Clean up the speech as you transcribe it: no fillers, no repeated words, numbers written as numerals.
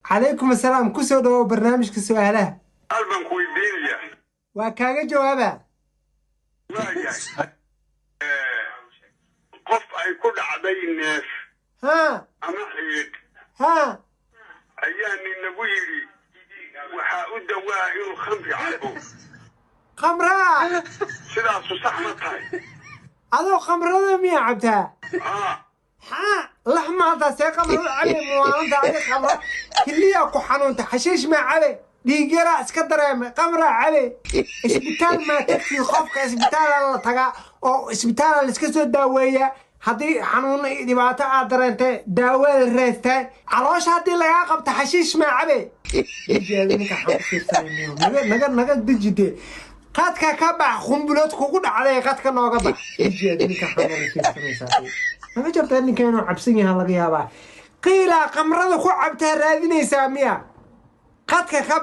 Calaykum assalaam, kusoo dhawow barnaamijka su-aalaha. Hal baan ku weydiinayaa. Waa kaaga jawaabaa. Waayahay. Qof ay ku dhacday neef ama xiid ayaa ninagu yidhi waxaa u dawaa inuu khamri cabo. Khamraa? Sidaasu sax ma tahay? Adoo khamrada miyaa cabtaa? Haa. Haa, lax maanta see khamrada cabe? Muwaalanta adi khamra kiliya ku xanuunta, xashiish maa cabe, dhiigyaraa iska dareemay, khamraa cabe, isbitaal maa tagtii? Qofka isbitaala la tagaa oo isbitaala la iska soo daaweeyaa haddii xanuuno iyo dhibaato aad dareentee, daawaa la raastaa. Caloosha haddii lagaa qabto, xashiish maa cabe? Ninka waxaan ku fiirsanay, naga naga naga dejide, qadka ka bax, qumbulood kugu dhacday, qadka nooga bax. Ninka waxaan uga fiirsanaysaa, naga jartaa, ninka inuu cabsan yahay laga yaabaa. Qiilaa qamrada ku cabtaa raadinaysaa miya? Qadka ka